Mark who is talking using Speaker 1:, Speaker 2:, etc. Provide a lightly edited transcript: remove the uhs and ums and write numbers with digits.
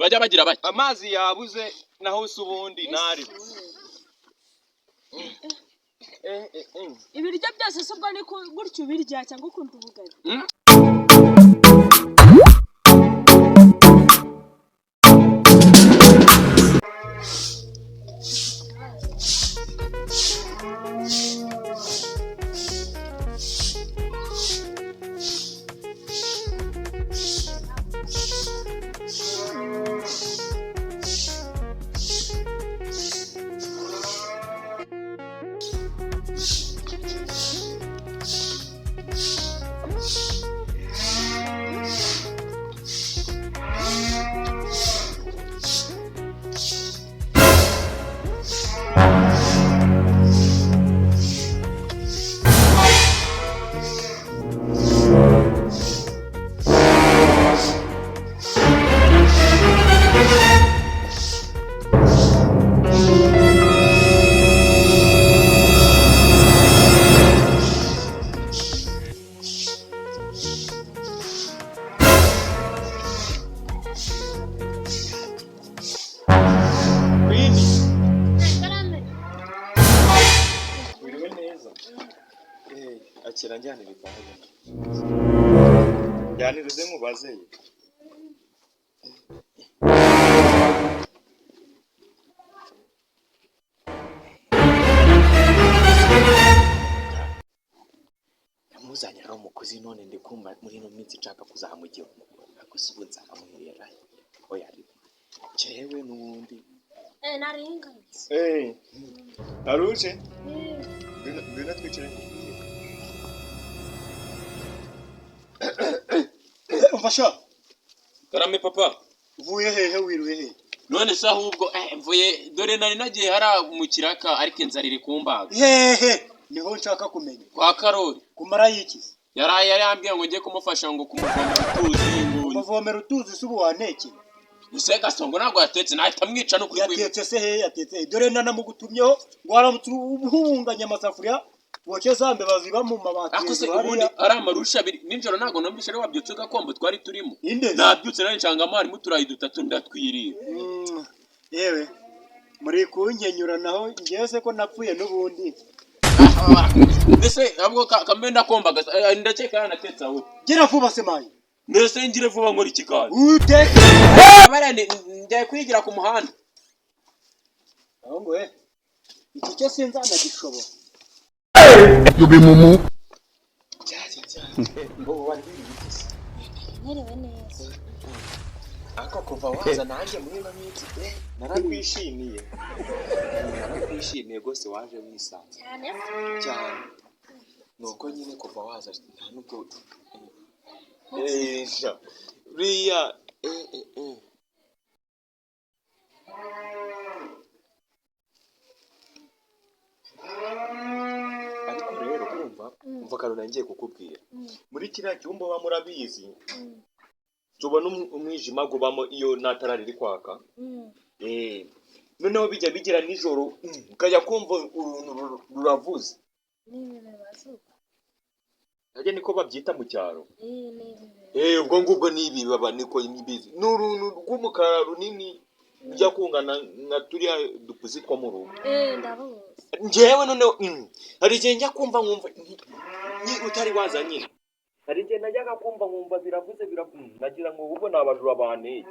Speaker 1: Bajya bagira bati
Speaker 2: Amazi yabuze, naho se ubundi nari. Eh, eh, eh.
Speaker 3: Ibiryo byose se ubwo ni gutyo ubirya cyangwa ukunda ubugari?
Speaker 2: Queen. Wiriwe neza. Eh, akira njyanira ikawa. Njyanira uze nkubaze.
Speaker 1: Namuzanye ari umukozi, none ndi kumva muri ino minsi nshaka kuzamugira umugore, ariko si ubu nzamuhera oya, ariko njyewe n'ubundi.
Speaker 3: Eh, naringarutse.
Speaker 2: Eh. Aruje? Ngwino, ngwino twicare nkubwire.
Speaker 4: Umva sha.
Speaker 1: Karame, papa.
Speaker 4: Uvuye hehe? Wiriwe hehe?
Speaker 1: None se ahubwo mvuye, dore nari nagiye hariya mu kiraka, ariko inzara iri kumbaga.
Speaker 4: Hehe niho nshaka kumenya?
Speaker 1: Kwa Karori.
Speaker 4: Kumara yiki?
Speaker 1: Yaraye yarambwiye ngo njye kumufasha, ngo kumuvomera utuzi ngo.
Speaker 4: Umuvomera utuzi se ubu wantekeye?
Speaker 1: Ese Gasongo ntabwo yatetse? Nahita mwica no kuri.
Speaker 4: Yatetse se hehe? Yatetse he? Dore nanamugutumyeho ngo waramutse uhunganya amasafuriya woke za mbeba ziba mu mabati
Speaker 1: Ariko se
Speaker 4: hejuru
Speaker 1: ubundi
Speaker 4: hariya.
Speaker 1: ari amarusha abiri nijoro, ntabwo numvise ari wabyutse gakombo twari turimo.
Speaker 4: Inde?
Speaker 1: Nabyutse nari nshangamo harimo uturayi dutatu, ndatwirira.
Speaker 4: Yewe, muri kunkenyura, naho ngewe se ko napfuye n'ubundi?
Speaker 1: Mbese ahubwo kambe ndakomba ndakeka yanatetse aho.
Speaker 4: Gira vuba se mayi.
Speaker 1: Mbese ngire vuba nkora iki kandi?
Speaker 4: Uteke.
Speaker 1: Bariya njya kwigira ku muhanda.
Speaker 4: Aho ngo iki cyo sinzanagishobora.
Speaker 5: You be mumu.
Speaker 2: Ngo wari wiriwe se?
Speaker 3: Niriwe neza.
Speaker 2: Ariko kuva waza nanjye muri ino minsi narakwishimiye. Narakwishimiye rwose, waje wisanze.
Speaker 3: Cyane.
Speaker 2: Cyane. Nuko nyine kuva waza nta nubwo sha. Buriya eh. Ariko rero urumva, umva akantu ngiye kukubwira. Muri kiriya cyumba uba murabizi, tubona umwijima gubamo iyo nta tara riri kwaka. Noneho bijya bigera nijoro, ukajya kumva uruntu ruravuze.
Speaker 3: Ni ibibeba zuba.
Speaker 2: Najya niko babyita mu cyaro.
Speaker 3: Ni ibibeba.
Speaker 2: Ubwo ngubwo ni ibibaba, niko bizi. Ni uruntu rw'umukara runini rujya kungana nka turiya dupusi two mu rugo.
Speaker 3: Eh, ndabuzi.
Speaker 2: Njyewe noneho hari igihe njya kumva nkumva ni utari waza nyine. Hari igihe najyaga kumva nkumva biravuze, biravuze, nagira ngo ubwo ni abajura banteye.